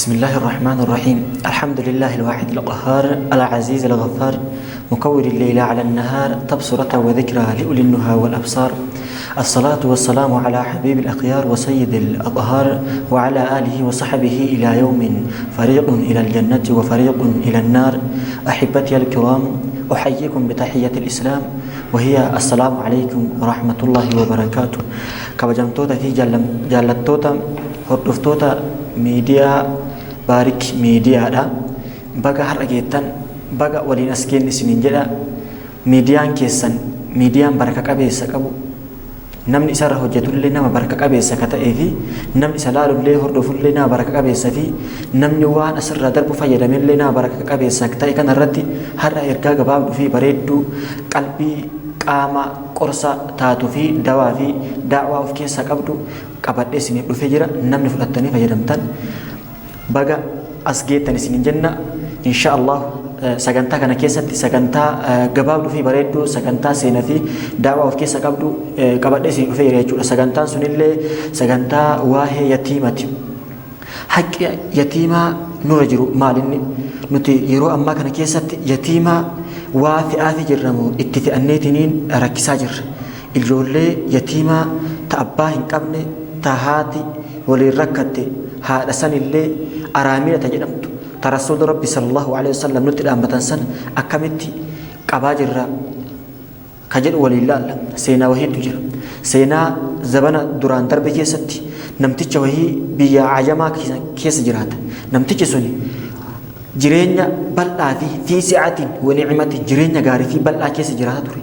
بسم الله الرحمن الرحيم. الحمد لله الواحد القهار العزيز الغفار، مكور الليل على النهار تبصرة وذكرى لأولي النهى والأبصار. الصلاة والسلام على حبيب الأخيار وسيد الأطهار وعلى آله وصحبه إلى يوم فريق إلى الجنة وفريق إلى النار. أحبتي الكرام، أحييكم بتحية الإسلام وهي السلام عليكم ورحمة الله وبركاته. Kabajamtoota fi jaallattoota hordoftoota miidiyaa Baarik Miidiyaadha. Baga har'a geettan, baga waliin as geenne isiniin jedha. Miidiyaan keessan miidiyaan baraka qabeessa qabu, namni isarra hojjetullee nama baraka qabeessa ka ta'ee fi namni isa laalullee hordofullee nama baraka qabeessa fi namni waan asirraa darbu fayyadamellee nama baraka qabeessa ta'e kanarratti har'a ergaa gabaabduu fi bareedduu qalbii qaama qorsa taatuu fi dawaa fi daawaa of keessaa qabdu qabadhee isiniif dhufee jira. Namni fudhattanii fayyadamtan baga as geettan isiniin jenna. Insha Allah sagantaa kana keessatti sagantaa gabaabduu fi bareedduu, sagantaa seenaa fi daawaa of keessa qabdu qabadhee isiniif dhufee jira jechuudha. Sagantaan sunillee sagantaa waa'ee yatiimati. Haqqi yatiimaa nurra jiru maalinni? Nuti yeroo ammaa kana keessatti yatiimaa waa fe'aafi jirra moo itti fe'anneetiniin rakkisaa jirra? Ijoollee yatiimaa ta abbaa hin qabne, ta haati waliin rakkatte, haadha sanillee araamila ta jedhamtu, ta Rasuulli Rabbi sallallahu alaihi wasallam nutti dhaammatan san akkamitti qabaa jirra ka jedhu waliin laalla. Seenaa wahiitu jira. Seenaa zabana duraan darbe keessatti namticha wahii biyya ajamaa keessa jiraata. Namtichi suni jireenya bal'aa fi fi si'atiin wa ni'matiin, jireenya gaarii fi bal'aa keessa jiraata ture.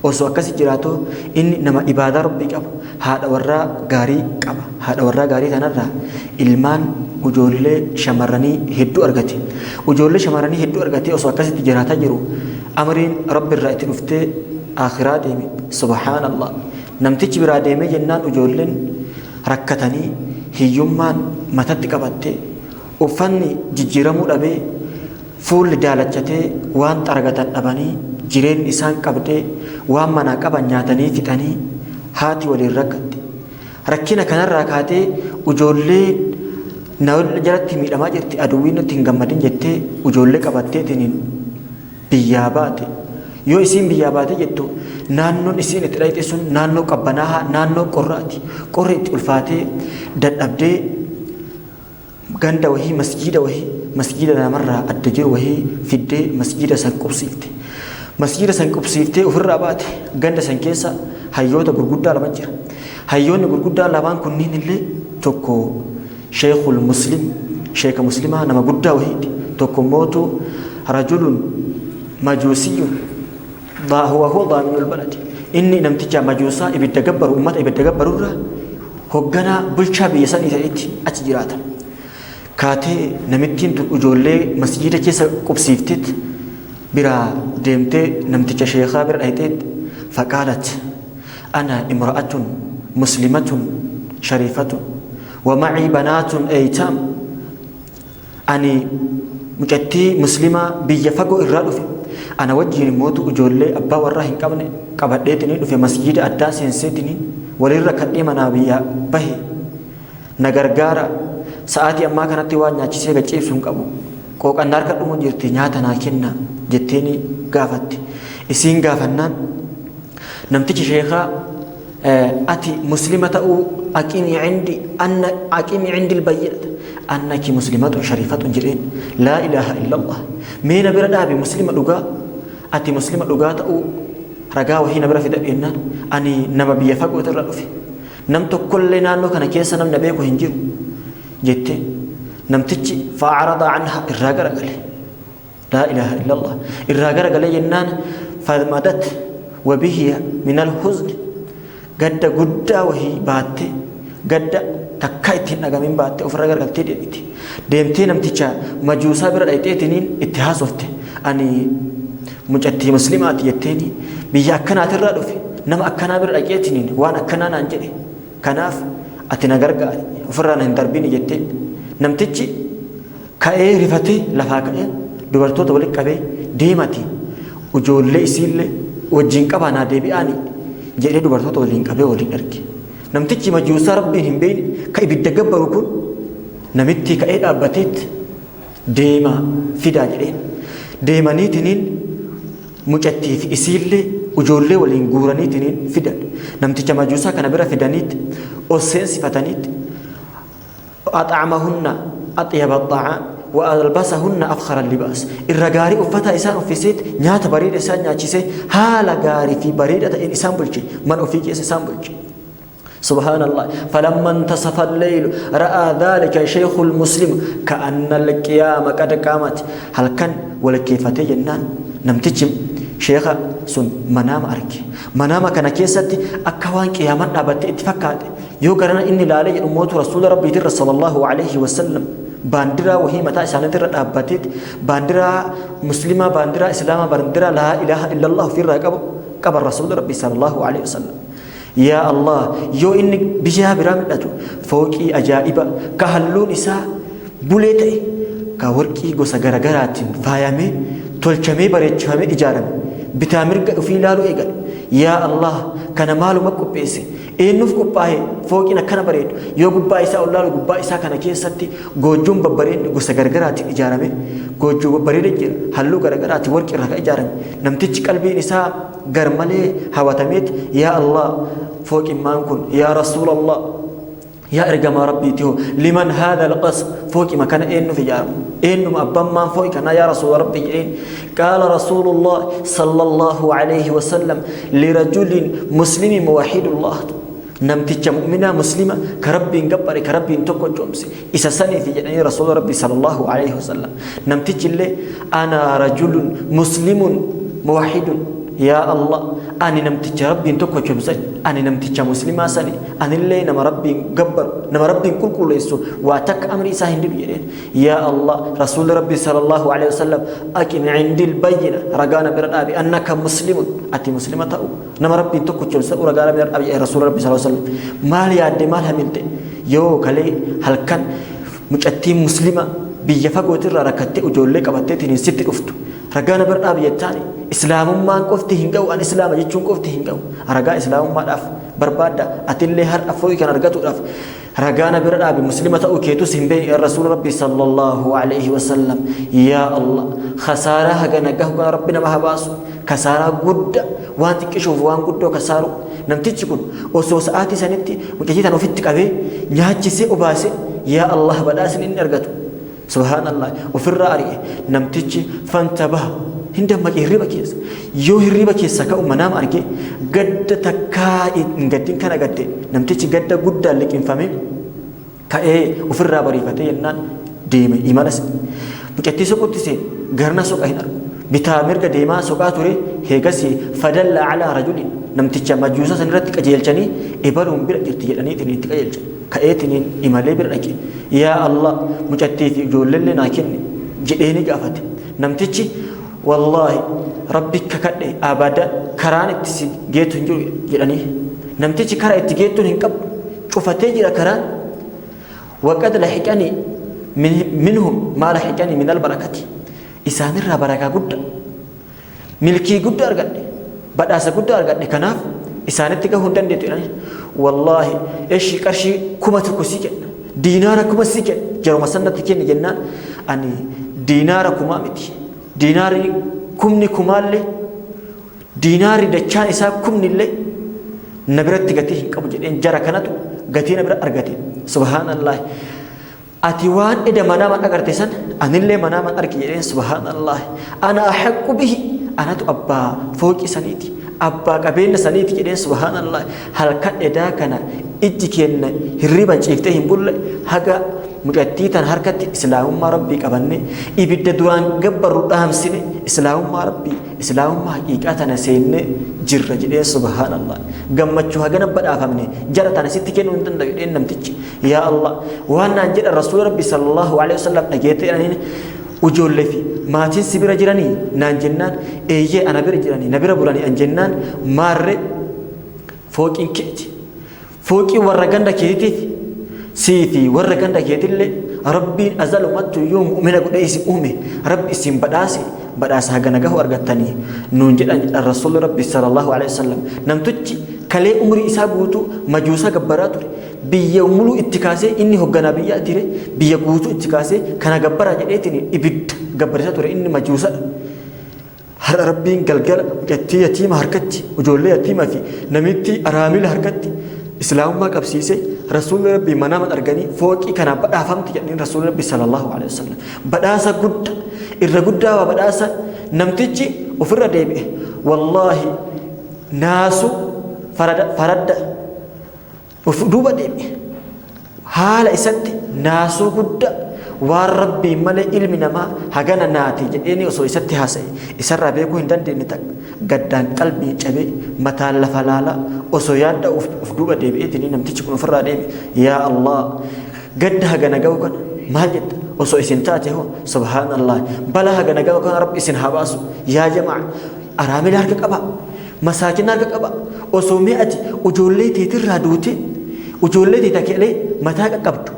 Osoo akkasi jiraatu inni nama ibaadaa Rabbii qabu, haadha warraa gaarii qaba. Haadha warraa gaarii tanarraa ilmaan ijoollee shamarranii hedduu argate. Ijoollee shamarranii hedduu argate. Osoo akkasitti jiraataa jiru amriin Rabbi irraa itti dhuftee akhiraa deeme. Subhaanallah. Namtichi biraa deemee jennaan ijoolleen rakkatanii, hiyyummaan matatti qabattee, uffanni jijjiiramuu dhabee, fuulli daalachatee, waan xaragatan dhabanii, jireenyi isaan qabdee, waan manaa qaban nyaatanii fixanii, haati waliin rakkatte. Rakkina kanarraa kaatee ijoollee na jalatti miidhamaa jirti, aduwwiin nutti hin gammadin jettee ijoollee qabatteetiniin biyyaa baate. Yoo isiin biyyaa baate jettu naannoon isiin itti dhayxe sun naannoo qabbanaa'aa, naannoo qorraati. Qorri itti ulfaatee dadhabdee ganda wahii, masjiida wahii, masjiida namarraa adda jiru wahii fiddee masjiida san qubsiifte. Masjiida san qubsiiftee ofirraa baate. Ganda san keessa hayyoota gurguddaa lama jira. Hayyoonni gurguddaa lamaan kunniin illee tokko sheekul Muslim, sheeka Muslimaa nama guddaa wahiiti. Tokko mootu rajulun majuusiyyun huwa huwa daaminul baladi. Inni namticha majuusaa ibidda gabbaru, ummata ibidda gabbarurraa hogganaa bulchaa biyya sanii ta'etti achi jiraata. Kaatee namittiin tun ijoollee masjiida keessa qubsiifteet biraa deemtee namticha sheekaa bira dhayxeet, faqaalat: ana imra'atun muslimatun shariifatun wa macii banaatun eytaam. Ani mucattii Muslimaa biyya fagoo irraa dhufe, ana wajjiin immootu ijoollee abbaa warraa hin qabne qabadheetiniin dhufe, masjiida addaa seenseetiniin waliin rakkadhee manaa biyya bahe, na gargaara. Sa'aatii ammaa kanatti waan nyaachisee gachiibsu hin qabu, qooqannaa harka dhumu jirti, nyaata naa kenna jetteeni gaafatte. Isiin gaafannaan namtichi sheekaa, ati Muslima ta'uu, aqimii cindi anna aqimii cindi albayyinata annaki muslimatun shariifatun jedheen. Laa ilaaha illallah. Mee na bira dhaabi, Muslima dhugaa, ati Muslima dhugaa ta'uu ragaa wahii na bira fidadhu jennaan, ani nama biyya fagootu irra dhufe, nam tokkollee naannoo kana keessa namni na beeku hin jiru jette. Namtichi fa'arada anha, irraa garagale. Laa ilaaha illallah. Irraa garagalee jennaan famadat wabihiya min alhuzni, gadda guddaa wahii baatte, gadda takka ittiin dhagamin baatte ofirra garagaltee deemti. Deemtee namticha majuusaa bira dhayxeetiniin itti haasofte. Ani mucattii Muslimaati jetteeni, biyya akkanaatirraa dhufe, nama akkanaa bira dhaqeetiniin waan akkanaa naan jedhe, kanaaf ati na gargaari, ofirraa na hin darbini jetteen. Namtichi ka'ee rifatee lafaa ka'ee dubartoota walitti qabee, deemati ijoollee isiillee wajjin qabaa naa deebi'aani jedhee dubartoota waliin qabee waliin erge. Namtichi majuusaa Rabbiin hin beekne ka ibidda gabbaru kun Namitti ka'ee dhaabbateet deema fidaa jedheen. Deemaniitiniin mucattii fi isiillee ijoollee waliin guuraniitiniin fidan. Namticha majuusaa kana bira fidaniit ol seensifataniit أطعمهن أطيب الطعام وألبسهن أفخر اللباس. إرى غاري أفتا إسان أفسيت نيات بريد إسان نياتشيسي هالا غاري في بريدة إن إسان بلشي من أفيك إسان بلشي. سبحان الله. فلما انتصف الليل رأى ذلك شيخ المسلم كأن القيامة قد قامت. هل كان ولا كيف جنان نمتجم شيخ سن منام أرك منام كان كيستي أكوان قيامة أبت اتفكات يو قرنا إني لا لي أموت رسول ربي تر صلى الله عليه وسلم باندرا وهي متى سنة أبتت باندرا مسلمة باندرا إسلام باندرا لا إله إلا الله في الرقب قبر رسول ربي صلى الله عليه وسلم. يا الله يو إني بجاه برامدته فوقي أجائب كهلون إسا بوليتي كوركي غوسا غرغرات فايامي تولچمي بريچمي إجارم بتامر في لالو إيغال. يا الله كان مالو مكوبيسي إنوف قباه فوقنا كان بريد يو قباه إسا الله قباه إسا كان كيستي غوجوم ببرين غوسا غرغرات إجارمي غوجو ببريد جير هلو غرغرات ورك ركا إجارم نمتج قلبي إسا غرمالي هواتميت. يا الله فوق إيمانكم يا رسول الله يا إرجما ربي تهو لمن هذا القصر فوق ما كان إنه في جارم إنه ما أبان ما فوق كان يا رسول ربي إن. قال رسول الله صلى الله عليه وسلم لرجل مسلم موحد الله نمتج مؤمنة مسلمة كربي قبر كربي تكو جمسي إذا سني في جنة رسول ربي صلى الله عليه وسلم نمتج اللي أنا رجل مسلم موحد يا الله أنا نمتج ربي تكو جمسي أنا نمتج مسلمة سني أنا اللي نما ربي قبر نما ربي كل كل يسوع واتك أمري ساهن بيرين. يا الله رسول ربي صلى الله عليه وسلم أكن عندي البينة رجانا برأبي أنك مسلم أتي مسلمة أو نما ربي تكو جمسي ورجانا برأبي رسول ربي صلى الله عليه وسلم مالي عدي مالها ملت يو كلي هل كان مش أتي مسلمة بيفقوا ترى ركتة وجولك أبتتني ست أفتو رجانا برأبي الثاني إسلام ما قفتي هنجو أن إسلام يجون قفتي هنجو رجاء إسلام ما دaf بربادة أتلي هر أفوي كان رجعته دaf رجانا برأبي مسلمة أو كيتوس هم بين الرسول ربي صلى الله عليه وسلم. يا الله خسارة هجنا جه ربنا ما هباسو خسارة جد وان تكشف وان جد وخسارة نمتيجكون وسوساتي سنتي متجيت أنا فيتك أبي نهجسي أباسي يا الله بدأسن إن رجعته سبحان الله. وفي الرأي نمتيجي فانتبه هندما يهرب كيس يو هرب كيس سكا ومنام أرجع قد تكا قدين كان قد نمتيجي قد قد لك إنفامي كأي وفي الرأي فتي إنن ديم إيمانس مكتي سوق تسين غرنا سوق هنا بتامر قديما سوق أتوري هيجسي فدل على رجل نمتيجي مجوسا سنرتك أجيل جني إبرهم بير جرتي أني تنين تكأجيل جن كأي تنين إيمالي بير أجي يا الله مكتي في جول لنا كن جديني قافت نمتيجي والله ربك ككدي أبدا كران تسي جيتون جو جدني نمتيجي كرا اتجيتون هنكب شوفتي جرا كران وقد لحقني منهم ما لحقني من البركة إسان الرا بركة قد ملكي قد أرقدني بدأس قد أرقدني كناف إسان اتجا هندن ديتوني والله إيش كرشي كم تكسيك دينار كم سيك جرو مسنة تكين جنان أني دينار كم أمتي ديناري كمني كمالي ديناري دچان إسا كمني اللي نبرت قتيه قبل جدين جرى كنتو قتيه نبرت أرقتي سبحان الله أتوان إذا مناما أقرتسن أن اللي مناما أرقي جدين سبحان الله أنا أحق به أنا أبا فوق سنيتي أبا قبين سنيتي جدين سبحان الله هل كان إذا كان إجيكين هريبا شفتهم بقول هذا مجتيتان حركة إسلام ما ربي قبلني إبدا دوان جبر ردهم سنة إسلام ما ربي إسلام ما حقيقة سنة جر جدي سبحان الله جمّتشو هجنا بدأ فهمني جرت أنا ست كانوا إنتن دقيقين نمتج يا الله وأنا جد الرسول ربي صلى الله عليه وسلم أجيت أنا وجول في ما تنسي برجلني نانجنان إيه أنا برجلني نبي ربولاني أنجنان مر فوق إنكت فوق ورجنا كيتي سيتي ورجنا كيتي اللي ربي أزال مات يوم مؤمنة قد إيش أمي ربي اسم بداسي بداس هجنا جه ورجتني نونجد الرسول ربي صلى الله عليه وسلم نمتج كلي عمري إسحاقوتو مجوسا جبراتو Biyya muluu itti kaasee, inni hogganaa biyyaa ture, biyya guutuu itti kaasee kana gabbaraa jedheetiin ibidda gabbarisa ture, inni majuusadha. Har'a Rabbiin galgala mucattii yatiima harkatti, ijoollee yatiimaa fi namitti araamila harkatti islaamummaa qabsiisee, Rasuulli Rabbii manaaman arganii fooqii kanaan badhaafamti jedhaniin. Rasuulli Rabbii sallallahu alaihi wasallam badhaasa guddaa irra guddaa waa badhaasa. Namtichi ofirra deebi'e, wallaahi naasu faradda of duuba deebi'e. Haala isatti naasuu guddaa, waan Rabbiin malee ilmi namaa hagana naati jedheeni osoo isatti haasa'e isarraa beekuu hin dandeenye takka, gaddaan qalbiin cabee mataan lafa laalaa osoo yaadda of duuba deebi'eetiin namtichi kun ofirraa deebi'e. Yaa Allah, gadda hagana ga'u kana maal jetta osoo isin taate hoo? Subhaanallah, balaa hagana ga'u kana Rabbi isin haa baasu. Yaa jamaa, araamila harka qaba, masaakina harka qaba. Osoo mee ati ijoollee teetirraa duute, ijoollee teeta keelee mataa qaqqabdu,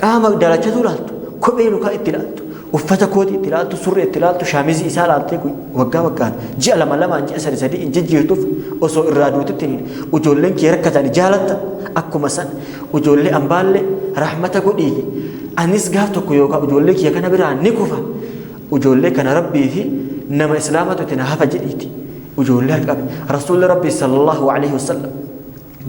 qaama dalachatu laaltu, kophee lukaa itti laaltu, uffata kootii itti laaltu, surree itti laaltu, shaamizii isaa laaltee waggaa waggaan, ji'a lama lamaan, ji'a sadi sadii hin jijjiirtuuf, osoo irraa duutetti ijoolleen kee rakkatani jaalatta. Akkuma san ijoollee ambaallee rahmata godhiifi, anis gaaf tokko yookaan ijoollee kiyya kana biraa ni kufa, ijoollee kana Rabbii fi nama islaamatu itti na hafa jedhiiti ijoollee harka qabe. Rasuulli Rabbii sallallahu alaihi wasallam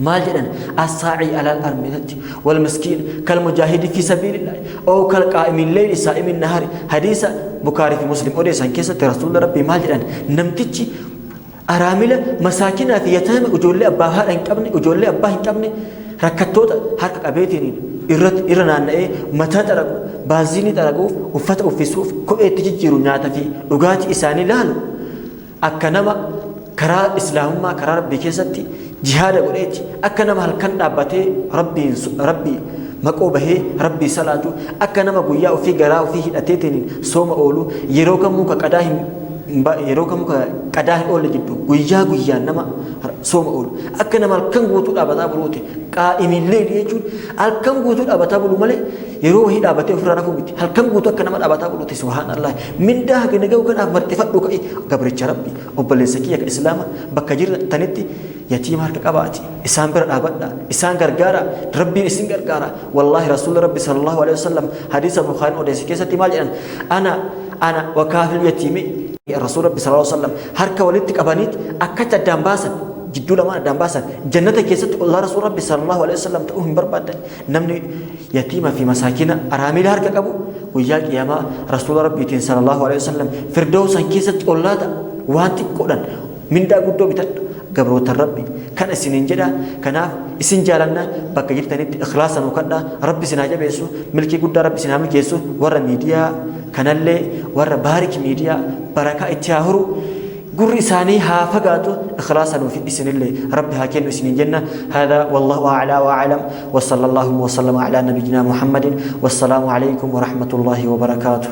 maal jedhan? Assaa'ii alal armilati wal miskiin kal mujaahidi fi sabiilillah oo kal qaa'imin leyli saa'imin nahari. Hadiisa Bukaarii fi Muslim odeessan keessatti Rasuulli Rabbii maal jedhan? Namtichi araamila, masaakinaa fi yataama, ijoollee abbaa haadha hin qabne, ijoollee abbaa hin qabne, rakkattoota harka qabeetiin irra naanna'ee mataa xaragu, baaziinii xaraguuf, uffata uffisuuf, kophee itti jijjiiru, nyaata fi dhugaatii isaanii laalu, akka nama karaa islaamummaa, karaa Rabbii keessatti jihaada godheeti, akka nama halkan dhaabbatee Rabbiin Rabbii maqoo bahee Rabbii salaatu, akka nama guyyaa ofii garaa ofii hidhateetiin sooma oolu, yeroo kamuu ka qadaa hin yeroo kamuu ka qadaa hin oolle jiddu guyyaa guyyaan nama sooma oolu, akka nama halkan guutuu dhaabataa buluuti. Qaa'imiin leeyli jechuun halkan guutuu dhaabataa bulu malee yeroo wahii dhaabatee ofirraa rafuu miti. Halkan guutuu akka nama dhaabataa buluuti. Subhaanallah, mindaa hagana ga'u kanaaf marxifadhu, ka'i gabricha Rabbi, obboleessa kiyya ka islaama, bakka jirtanitti yatiima harka qabaati, isaan bira dhaabadha, isaan gargaara, Rabbiin isin gargaara. Wallaahi, Rasuulli Rabbi sallallahu alaihi wasallam hadiisa Bukhaarin odeesse keessatti maal jedhan? Ana wakaafil yatiimi. Rasuulli Rabbi sallallahu alaihi wasallam harka walitti qabaniit akkatti addaan baasan, jidduu lamaan addaan baasan. Jannata keessatti ollaa Rasuul Rabbi sallallahu alaihi wasallam ta'uu hin barbaadan? Namni yatiima fi masaakina, araamila harka qabu guyyaa qiyaamaa Rasuula Rabbiitiin sallallahu alaihi wasallam firdoosan keessatti ollaa ta'a. Waan xiqqoodhaan mindaa guddoo bitadha, gabrootan Rabbi kan isiniin jedha. Kanaaf isin jaalanna, bakka jirtanitti ikhlaasa nu kadha. Rabbi isin haa jabeessu, milkii guddaa Rabbi isin haa milkeessu. Warra miidiyaa kanallee, warra Baarik Miidiyaa, barakaa itti haa horu, gurri isaanii haa fagaatu, ikhlaasa nuuf isinillee Rabbi haa kennu isiniin jenna. Hada wallahu a'laa wa a'lam, wa sallallahu wa sallama ala nabiyyina Muhammadin, wassalaamu alaykum wa rahmatullahi wa barakaatuh.